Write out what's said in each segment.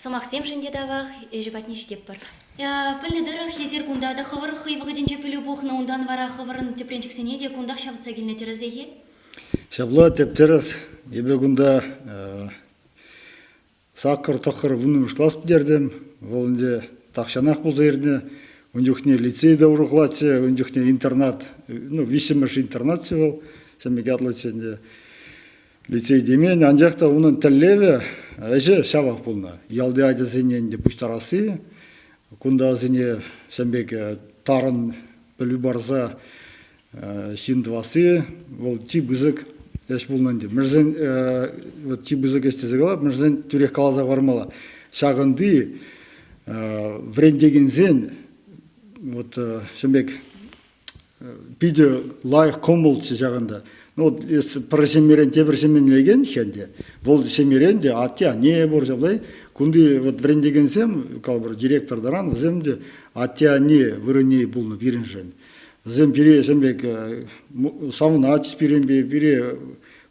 Сӑмахсемшӗн те тавах, ӗҫӗ патне ҫитетпӗр. Пӗлнӗ тӑрӑх, эсир кунта та хӑвӑр хӑй вӑхӑтӗнче пӗлӳ пухнӑ, унтан вара хӑвӑрӑн тӗпренчӗксене те кунтах ҫавӑтса килнӗ тӗрӗсех-и? Ҫапла, тӗп-тӗрӗс. Эпӗ кунта саккӑр, тӑххӑр, вуннӑмӗш класс пӗтертӗм. Вӑл ӗнтӗ тахҫанах пулса иртнӗ. Ун чухне лицей те урӑхлаччӗ, ун чухне интернат, ну, виҫҫӗмӗш интернатчӗ вӑл, Сӗмӗк ятлӑччӗ ӗнтӗ. Лицей темен, анчах та унӑн тӗллевӗ, ӗҫӗ ҫавах пулнӑ. Ялти ачасене ӗнтӗ пуҫтарасси, кунта вӗсене ҫавӑн пек тарӑн пӗлӳ парса ҫын тӑвасси вӑл чи пысӑк ӗҫ пулнӑ ӗнтӗ. Мӗншӗн вот чи пысӑк ӗҫ тесе калап, мӗншӗн тӳрех каласа хӑвармалла. Ҫакӑнти вӗрентекенсен вот ҫавӑн пек питӗ лайӑх кӑмӑлччӗ ҫакӑнта. Ну вот эс пӗр ҫемьерен тепӗр ҫемьене лекен ӗнтӗ. Вӑл ҫемьерен те атте-анне пур ҫапла. Кунти вот вӗрентекенсем, калӑпӑр, директор таран, вӗсем те атте-анне вырӑнне пулнӑ пирӗншӗн. Вӗсем пире ҫавӑн пек савӑнатчӗҫ пирӗнпе, пире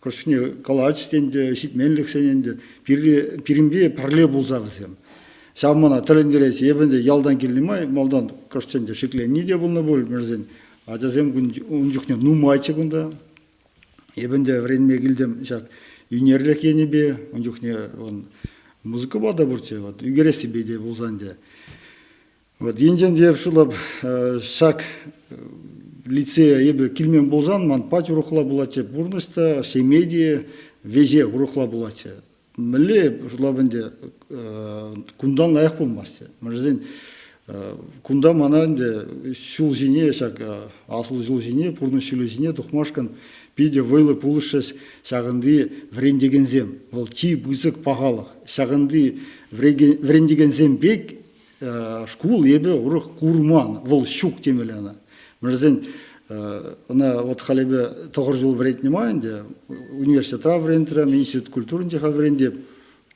кӑшне калатчӗҫ те ӗнтӗ, ҫитменлӗхсене ӗнтӗ. Пирӗнпе пӗрле пулса вӗсем. Ҫав мана тӗлӗнтерет. Эпӗ ӗнтӗ ялтан килнӗ май малтан кӑшт ӗнтӗ шикленни те пулнӑ пуль, мӗншӗн ачасем ун чухне нумайччӗ кунта. Эпӗ ӗнтӗ вӗренме килтӗм ҫак ӳнерлӗх енӗпе, ун чухне он музыкӑпа та пурччӗ, вот ӳкерессипе те пулсан те. Вот енчен те шутлап ҫак лицея эпӗ килмен пулсан ман пач урӑхла пулатчӗ пурнӑҫ та, ҫемье те веҫех урӑхла пулатчӗ. Мӗнле шутлап ӗнтӗ, кунтан лайӑх пулмасть. Мӗншӗн кунта мана ӗнтӗ ҫул ҫине, ҫак аслӑ ҫул ҫине, пурнӑҫ ҫулӗ ҫине тухмашкӑн питӗ вӑйлӑ пулӑшрӗҫ ҫакӑнти вӗрентекенсем. Вӑл чи пысӑк пахалӑх. Ҫакӑнти вӗрентекенсем пек шкул эпӗ урӑх курман. Вӑл ҫук темелле ӑна. Мӗншӗн ӑна вот халь эпӗ тӑхӑр ҫул вӗрентнӗ май ӗнтӗ университетра вӗрентрӗм, институт культуринче халь вӗрентеп.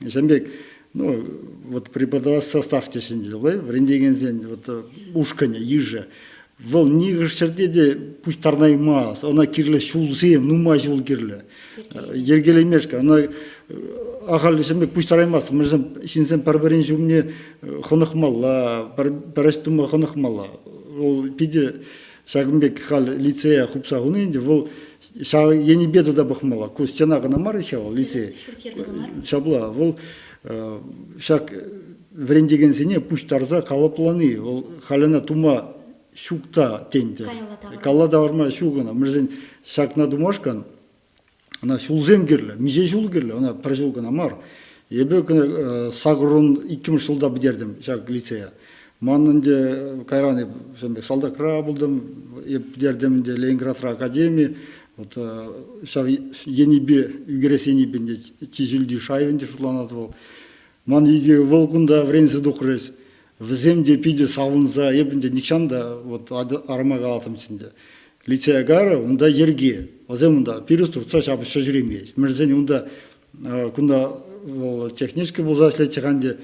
Ҫавӑн пек, ну, вот преподавать состав теҫҫӗ ӗнтӗ, вӗрентекенсен вот ушкӑнӗ, йышӗ. Вӑл нихӑш ҫӗрте те пуҫтарнаймасть. Ӑна кирлӗ ҫулсем, нумай ҫул кирлӗ. Йӗркелемешкӗ. Ӑна ахаль ҫын пек пуҫтараймасть. Мӗншӗн ҫынсем пӗр-пӗрин ҫумне хӑнӑхмалла, пӗр ӗҫ тума хӑнӑхмалла. Вӑл питӗ ҫакӑн пек халь лицея хупса хуни ӗнтӗ, вӑл ҫав енӗпе тата пӑхмалла. Ку стена кӑна мар-ха вӑл лицей. Ҫапла, вӑл ҫак вӗрентекенсене пуҫтарса калӑплани, вӑл халь ӑна тума ҫук та тен те. Калла тавӑрма ҫук ӑна. Мӗншӗн ҫакна тумашкӑн ӑна ҫулсем кирлӗ. Миҫе ҫул кирлӗ? Ӑна пӗр ҫул кӑна мар. Эпӗ сакӑрӑн иккӗмӗш ҫулта пӗтертӗм ҫак лицея. Ман ӗнтӗ кайран эп пек салтакра пултӑм, эп пӗтертӗм ӗнтӗ Ленинградра академи. Вот ҫав енӗпе, ӳкерес енӗпе ӗнтӗ чи ҫӳлти шай ӗнтӗ шутланать вӑл. Ман икӗ ывӑл кунта вӗренсе тухрӗҫ. Вӗсем те питӗ савӑнса, эп ӗнтӗ нихҫан та вот арӑма калаттӑмччӗ ӗнтӗ. Лицея кайрӗ, унта йӗрке. Вӗсем унта пирус туртса ҫапӑҫса ҫӳремест. Мӗншӗн унта кунта вӑл технический пулса ӗҫлетчӗ-ха ӗнтӗ.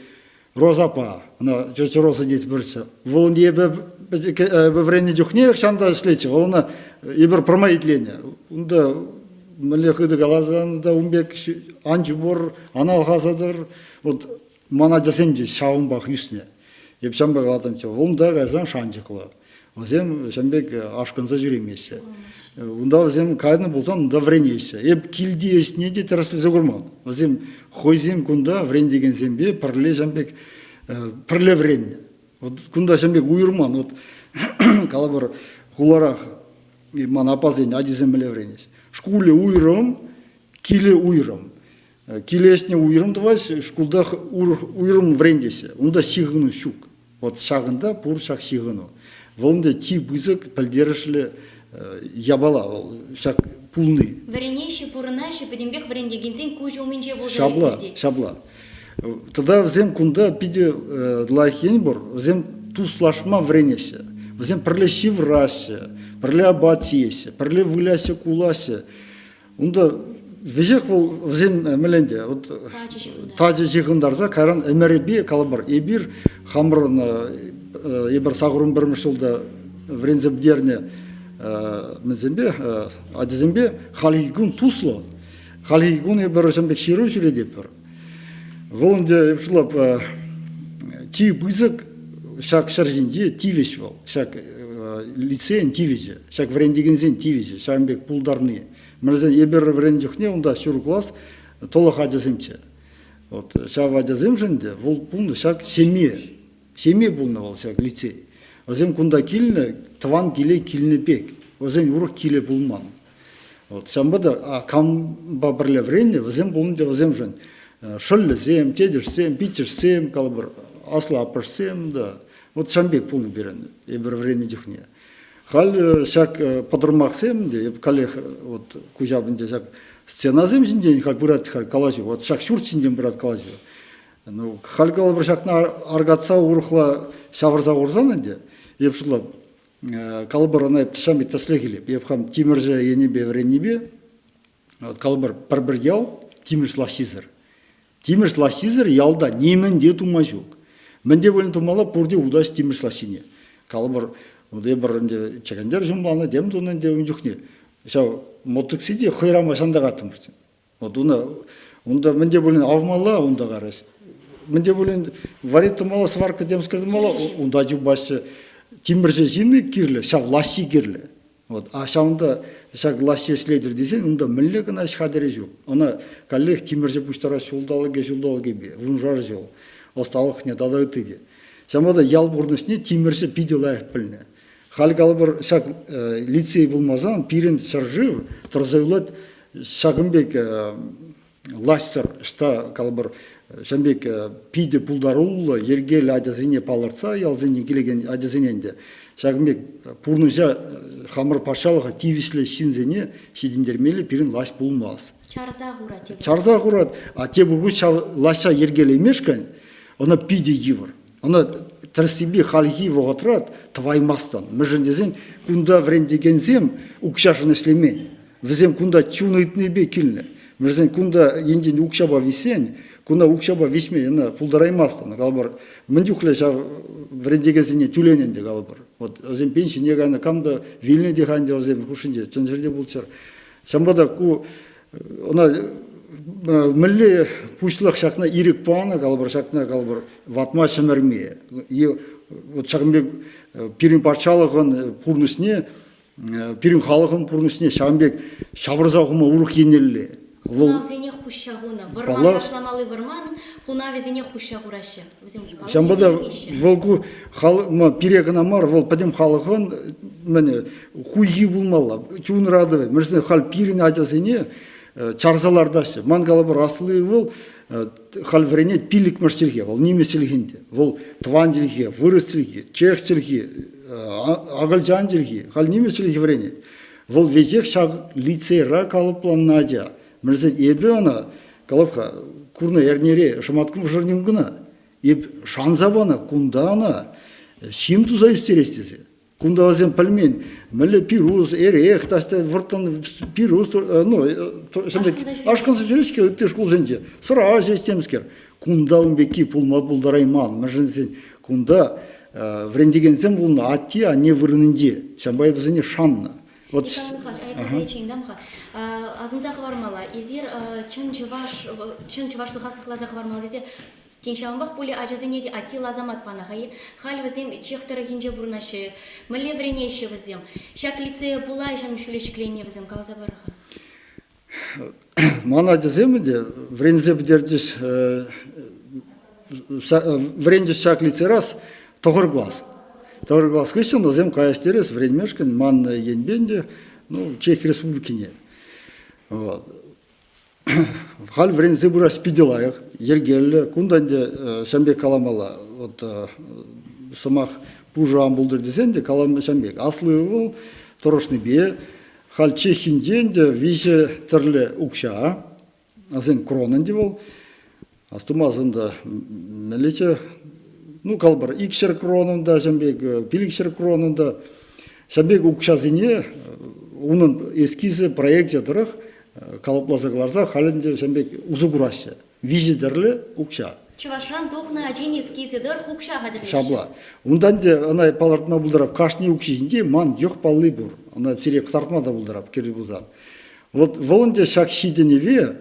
Роза аппа, ӑна тетя Роза тет пӗрчӗ. Вӑл ӗнтӗ эпӗ вӗреннӗ чухне ҫанта ӗҫлетчӗ. Вӑл ӑна эпир пӗрмай итленӗ. Унта мӗнле хытӑ каласан та ун пек ан чупӑр, ан алхасатӑр. Вот ман ачасем те ҫавӑнпах ӳснӗ. Эп ҫавӑнпа калаттӑмччӗ, унта кайсан шанчӑклӑ. Вӗсем ҫавӑн пек ашкӑнса ҫӳремеҫҫӗ. Унта вӗсем кайнӑ пулсан унта вӗренеҫҫӗ. Эп килти ӗҫне те тӗрӗслесе курман. Вӗсем хӑйсем кунта вӗрентекенсемпе пӗрле ҫавӑн пек пӗрле вӗреннӗ. Вот кунта ҫавӑн пек уйӑрман. Вот калӑпӑр, хуларах ман аппасен ачисем мӗнле вӗренеҫ. Шкулӗ уйрӑм, килӗ уйрӑм. Килӗ ӗҫне уйрӑм тӑваҫ, шкултах уйрӑм вӗрентеҫҫӗ. Унта ҫыхӑну ҫук. Вот ҫакӑнта пур ҫак ҫыхӑну. Вӑл ӗнтӗ чи пысӑк пӗлтерӗшлӗ япала вӑл ҫак пулни. Вӗренеҫҫӗ, пурӑнаҫҫӗ, пӗтӗмпех вӗрентекенсен куҫ умӗнче пулса Ҫапла, иртет. ҫапла. Тата вӗсем кунта питӗ лайӑх ен пур. Вӗсем туслашма вӗренеҫҫӗ. Вӗсем пӗрле ҫывӑраҫҫӗ, пӗрле апат ҫиеҫҫӗ, пӗрле выляҫҫӗ, кулаҫҫӗ. Унта веҫех вӑл вӗсем мӗнле те вот тачӑ ҫыхӑнтарса кайран ӗмӗрӗпе калӑпӑр эпир хамӑрӑн эпир сакӑрӑн пӗрмӗш ҫулта вӗренсе пӗтернӗ мӗнсемпе ачасемпе хальхи кун туслӑ. Хальхи кун эпир ҫавӑн пек ҫыру ҫӳрететпӗр. Вӑл ӗнтӗ эп шутлап Чи пысӑк ҫак ҫӗр ҫинче тивӗҫ вӑл, ҫак лицейӗн тивӗҫӗ, ҫак вӗрентекенсен тивӗҫӗ, ҫавӑн пек пултарни. Мӗншӗн эпир вӗреннӗ чухне унта ҫур класс тӑлӑх ачасемччӗ. Вот ҫав ачасемшӗн те вӑл пулнӑ ҫак ҫемье. Ҫемье пулнӑ вӑл ҫак лицей. Вӗсем кунта килнӗ, тӑван киле килнӗ пек. Вӗсен урӑх килӗ пулман. Вот ҫавӑнпа та кампа пӗрле вӗреннӗ, вӗсем пулнӑ те вӗсемшӗн шӑллӗсем, тетӗшсем, пиччӗшсем, калӑпӑр, аслӑ аппӑшсем да. Вот ҫавӑн пек пулнӑ пирӗн эпир вӗреннӗ чухне. Халь ҫак пӑтӑрмахсем те, эп каллех вот куҫапӑнче ҫак стенасем ҫинчен халь пырать халь калаҫу, вот ҫак ҫурт ҫинчен пырать калаҫу. Ну, халь калӑпӑр ҫакна аркатса урӑхла ҫавӑрса хурсан ӗнтӗ, эп шутлап, калӑпӑр ӑна эп ҫам пек тӗслӗх илеп. Эп хам тимӗрҫӗ енӗпе вӗреннипе, вот калӑпӑр пӗр-пӗр ял тимӗрҫ лаҫҫисӗр. Тимӗрҫ лаҫҫисӗр ялта нимӗн те тума ҫук. Мӗн те пулин тумалла, пурте утаҫ тимӗрҫ лаҫҫине. Калӑпӑр, вот эпир ӗнтӗ чӗкӗнтер ҫумланӑ, тем тунӑ ӗнтӗ ун чухне. Ҫав мотыкси те хӑйрама ҫантакаттӑмӑр. Вот унта мӗн те пулин авмалла унта карас. Мӗн те пулин варить тумалла, сварка темскер тумалла, унта чупаҫҫӗ. Тимӗрҫӗ ҫынни кирлӗ, ҫав лаҫҫи кирлӗ. Вот. А ҫавӑнта ҫак лаҫҫи ӗҫлетӗр тесен унта мӗнле кӑна ӗҫ хатӗрӗ ҫук. Ӑна каллех тимӗрҫӗ пуҫтарас ҫулталӑкӗ-ҫулталӑкӗпе, вуншар ҫул, ӑсталӑхне тата ытти те. Ҫавӑнпа та ял пурнӑҫне тимӗрҫӗ питӗ лайӑх пӗлнӗ. Халь калӑпӑр, ҫак лицей пулмасан пирӗн ҫӗршыв тӑрса юлать ҫакӑн пек лаҫсӑр, ӑҫта калӑпӑр, ҫавӑн пек питӗ пултаруллӑ, йӗркеллӗ ачасене палӑртса ялсене килекен ачасене ӗнтӗ ҫакӑн пек пурнӑҫа хамӑр патшалӑха тивӗҫлӗ ҫынсене ҫитӗнтермелли пирӗн лаҫ пулмасть. Чарса хурать. Чарса хурать. А тепӗр хут ҫав лаҫа йӗркелемешкӗн ӑна питӗ йывӑр. Ӑна тӗрӗссипе хальхи вӑхӑтра тӑваймастӑн. Мӗншӗн тесен кунта вӗрентекенсем укҫашӑн ӗҫлемен. Вӗсем кунта чун ыйтнипе килнӗ. Вӗсен кунта енчен укҫапа виҫсен, кунта укҫапа виҫме ӑна пултараймастӑн. Калӑпӑр, мӗн чухлӗ ҫав вӗрентекенсене тӳленӗ ӗнтӗ, калӑпӑр. Вот вӗсем пенсине кайнӑ, кам та вилнӗ те-ха ӗнтӗ вӗсем хушшинче, чӑн ҫӗрте пулччӑр. Ҫавӑнпа та ку ӑна мӗнле пуҫлӑх ҫакна ирӗк панӑ, калӑпӑр, ҫакна, калӑпӑр, ватма ҫӗмӗрме. Е вот ҫакӑн пек пирӗн патшалӑхӑн пурнӑҫне пирӗн халӑхӑн пурнӑҫне ҫавӑн пек ҫавӑрса хума урӑх еннелле. Вӑл хунавсене хуҫса хунӑ. Вӑрман ташламалли вӑрман хунавӗсене хуҫса хураҫҫӗ. Вӗсем Ҫавӑнпа та вӑл ку пире кӑна мар, вӑл пӗтӗм халӑхӑн мӗн хуйхи пулмалла, чун ыратӑвӗ. Мӗншӗн халь пирӗн ачасене чарса лартаҫҫӗ. Ман калӑпӑр, асли вӑл халь вӗренет пиллӗкмӗш чӗлхе, вӑл нимӗҫ чӗлхинче. Вӑл тӑван чӗлхе, вырӑс чӗлхи, чех чӗлхи, акӑлчан чӗлхи. Халь нимӗҫ чӗлхи вӗренет. Вӑл веҫех ҫак лицейра калӑпланнӑ ача. Мӗншӗн эпӗ ӑна, калӑп-ха, курнӑ эрнере шӑматкун шырним кӑна. Эп шанса панӑ кунта ӑна ҫын туса ӳстерес тесе. Кунта вӗсем пӗлмен, мӗнле пирус, эрех, таҫта вӑрттӑн пирус, ну, ашкӑнса ҫӳрет-ҫке ытти шкулсенче. Сӑра ӗҫес темскер. Кунта ун пекки пулма пултарайман. Мӗншӗн тесен кунта вӗрентекенсем пулнӑ атте, анне вырӑнӗнче. Ҫавӑнпа вӗсене шаннӑ. Вот. Михаил Михайлович, айккинчен асӑнса хӑвармалла. Эсир чӑн чӑваш, чӑн чӑвашлӑха сыхласа хӑвармалла тесе Тен, ҫавӑнпах пулӗ ачасене те атте ласамат панӑ-ха. Халь вӗсем чех тӑрӑхӗнче пурӑнаҫҫӗ. Мӗнле вӗренеҫҫӗ вӗсем? Ҫак лицее пула ҫам ҫӳле ҫӗкленнӗ вӗсем, каласа пар-ха. Ман ачасем ӗнтӗ вӗренсе пӗтерчӗҫ, вӗренчӗҫ ҫак лицейра тӑхӑр класс. Тӑхӑр класс хыҫҫӑн вӗсем каяс терӗс вӗренмешкӗн ман енпе ӗнтӗ, ну, Чех Республикине. Вот. Халь вӗренсе пырас питӗ лайӑх, йӗркеллӗ. Кунта ӗнтӗ ҫавӑн пек каламалла. Вот сӑмах пушӑ ан пултӑр тесен те калам ҫавӑн пек. Аслӑ ывӑл тӑрӑшнипе халь Чехинче ӗнтӗ виҫӗ тӗрлӗ укҫа, асен крон ӗнтӗ вӑл. Астумасан та мӗнлеччӗ, ну, калӑпӑр, 200 кронӑн та ҫавӑн пек, 500 кронӑн та ҫавӑн пек укҫасене унӑн эскизӗ, проекчӗ тӑрӑх калӑпласа кӑларса халь ӗнтӗ ҫавӑн пек усӑ кураҫҫӗ. Виҫӗ тӗрлӗ укҫа. Чӑвашран тухнӑ ачин эскизӗ тӑрӑх укҫа хатӗрлеҫҫӗ. Ҫапла. Унтан те ӑна палӑртма пултарап, кашни укҫи ҫинче ман йӑх палли пур. Ӑна сире кӑтартма та пултарап, кирлӗ пулсан. Вот вӑл ӗнтӗ ҫак ҫитӗнӗве.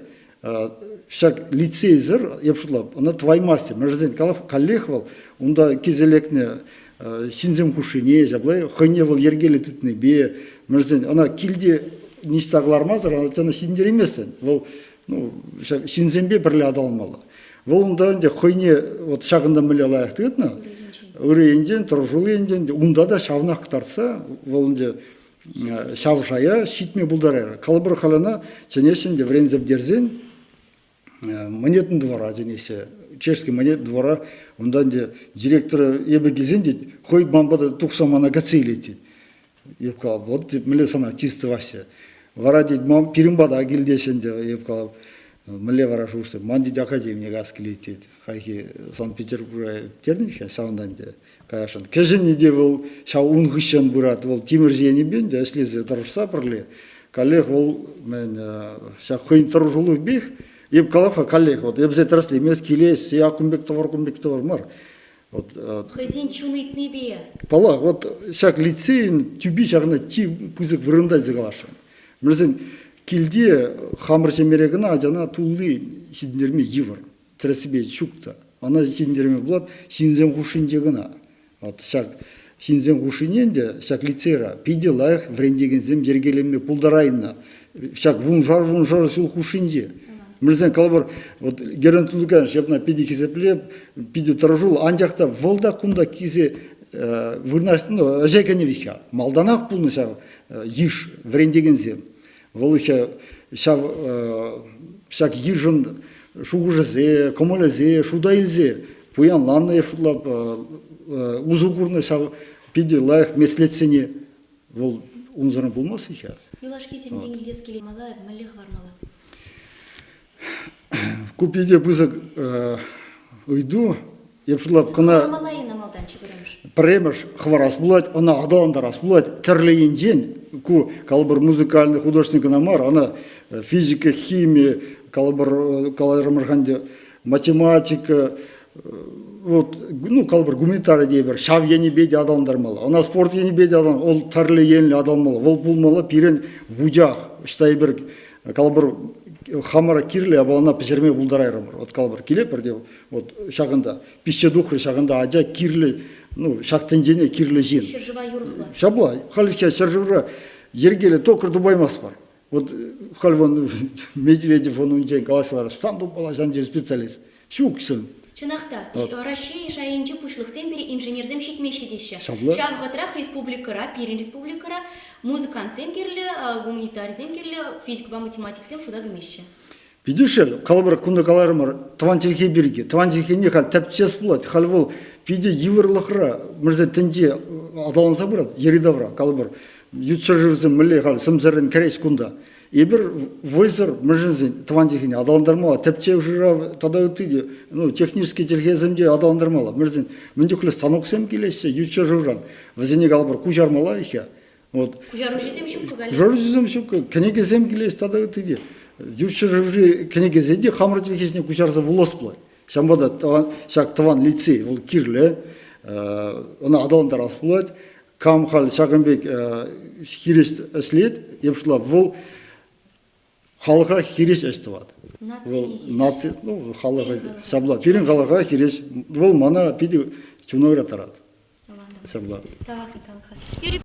Ҫак лицейсӗр, эп шутлап, ӑна тӑваймасть. Мӗншӗн каллех вӑл унта килсе лекнӗ ҫынсем хушшине ҫапла хӑйне вӑл йӗркеллӗ тытнипе, мӗншӗн ӑна килте ниҫта кӑлармасӑр ӑна ҫитӗнтерейместӗн. Вӑл ну, ҫак ҫынсемпе пӗрле аталанмалла. Вӑл унта ӗнтӗ хӑйне вот ҫакӑнта мӗнле лайӑх тытнӑ, ырӑ енчен, тӑрӑшуллӑ енчен, унта та ҫавнах кӑтартса вӑл ӗнтӗ ҫав шая ҫитме пултарайрӗ. Калӑпӑр халь ӑна чӗнеҫҫӗ ӗнтӗ вӗренсе пӗтерсен монетный двора чӗнеҫҫӗ. Чешский монет двора унта ӗнтӗ директор эпӗ килсен тет, хӑй ман пата тухса мана кӗтсе илет тет. Эп калап, вот тет, мӗнле сана чыс тӑваҫҫӗ. Вара тет, ман пирӗн пата килтеҫҫӗ ӗнтӗ, эп калап, мӗнле вара шухӑшлать, ман тет академине каяс килет тет. Хайхи Санкт-Петербурга пӗтернӗ-ха ҫавӑнтан ӗнтӗ каясшӑн. Кӗҫӗнни те вӑл ҫав ун хыҫҫӑн пырать, вӑл тимӗрҫӗ енӗпе ӗнтӗ ӗҫлесе тӑрӑшса пӗрле. Каллех вӑл мӗн ҫак хӑйӗн тӑрӑшулӑхӗпех, эп калап-ха каллех, вот эпӗ тӗрӗслемест, килес, я кун пек тӑвӑр, кун пек тӑвӑр мар. Вот, Хӑйсен чун ыйтнипе. Паллах, вот ҫак лицейӗн тӳпи ҫакна чи пысӑк вырӑнта тесе каласшӑн. Мӗншӗн килте хамӑр ҫемьере кӑна ачана тулли ҫитӗнтерме йывӑр. Тӗрӗссипе ҫук та. Ӑна ҫитӗнтерме пулать ҫынсем хушшинче кӑна. Вот ҫак ҫынсем хушшине ӗнтӗ ҫак лицейра питӗ лайӑх вӗрентекенсем йӗркеленме пултарайнӑ. Ҫак вуншар-вуншар ҫул хушшинче. Мӗншӗн калӑпӑр, вот Герман Тулуканович ҫапна питӗ хисеплеп, питӗ тӑрӑшуллӑ, анчах та вӑл та кунта килсе вырнаҫнӑ, ну, ӗҫе кӗнӗ вит-ха. Малтанах пулнӑ ҫав йыш вӗрентекенсем. Вӑл ҫав ҫак йышӑн шухӑшӗсе, кӑмӑлӗсе шута илсе пуянланнӑ шутлап усӑ курнӑ ҫав питӗ лайӑх меслетсене вӑл унсӑрӑн пулмасть-и-ха? Юлашки сирӗнтен илтес килет. Мала мӗнле хӑвармалла? Ку питӗ пысӑк ыйту. Эп шутлап, кӑна Хӑвармалла-и малтан чи пӗрремӗш? Пӗрремӗш хӑварас пулать, ӑна аталантарас пулать. Тӗрлӗ енчен ку калӑпӑр музыкальный художник кӑна мар, ӑна физика, хими, калӑпӑр каларӑмӑр ӗнтӗ, математика, вот, ну, калӑпӑр, гуманитари тейӗпӗр, ҫав енӗпе те аталантармалла. Ӑна спорт енӗпе те аталан, вӑл тӗрлӗ енлӗ аталанмалла. Вӑл пулмалла пирӗн вучах, ӑҫта эпир, калӑпӑр, хамӑра кирлӗ япалана пӗҫерме пултарайрӑмӑр. Вот калӑпӑр, килетпӗр те, вот ҫакӑнта пиҫсе тухрӗ, ҫакӑнта ача кирлӗ, ну, ҫак тӗнчене кирлӗ ҫын. Ҫӗршыва юрӑхлӑ. Ҫапла, халь ҫӗршывра йӗркеллӗ токарь тупаймастпӑр. Вот халь вон Медведев он унчен калаҫса ларать, стан тупмалла сан специалист. Ҫук сын. Чӑнах та, Раҫҫей шайӗнчи пуҫлӑхсем пире инженерсем ҫитмеҫҫӗ теҫҫӗ. Ҫапла. Ҫав вӑхӑтрах республикӑра, пирӗн республикӑра музыкантсем кирлӗ, гуманитарисем кирлӗ, физикӑпа математиксем шута кӗмеҫҫӗ. Питӗ шел, калӑпӑр, кунта каларӑмӑр тӑван чӗлхе пирки. Тӑван чӗлхене халь тӗпчес пулать. Халь вӑл питӗ йывӑрлӑхра, мӗншӗн тӗнче аталанса пырать йӗри-тавра, калӑпӑр. Ют ҫӗршывсем мӗнле халь сӗмсӗррӗн кӗрес кунта. Эпир вӑйсӑр мӗншӗнсен тӑван чӗлхене аталантармалла, тӗпчев шырав тата ытти те, ну, технический чӗлхесем те аталантармалла. Мӗншӗн мӗн чухлӗ станоксем килеҫҫӗ ют ҫӗршывран, вӗсене калӑпӑр куҫармалла-и-ха. Вот. Куҫаруҫӑсем ҫук-ха. Куҫаруҫӑсем ҫук, кӗнекесем килеҫ тата ытти те. Ют ҫӗршыври кӗнекесене те хамӑр чӗлхесене куҫарса вулас пулать. Ҫавӑнпа та тӑван, ҫак тӑван лицей вӑл кирлӗ, ӑна аталантарас пулать. Кам халь ҫакӑн пек хирӗҫ ӗҫлет, эп шутлап, вӑл халӑха хирӗҫ ӗҫ тӑвать. Вӑл наци, ну, халӑха, ҫапла, пирӗн халӑха хирӗҫ, вӑл мана питӗ чуна ыраттарать. Ҫапла. Тавах, Михаил Юрий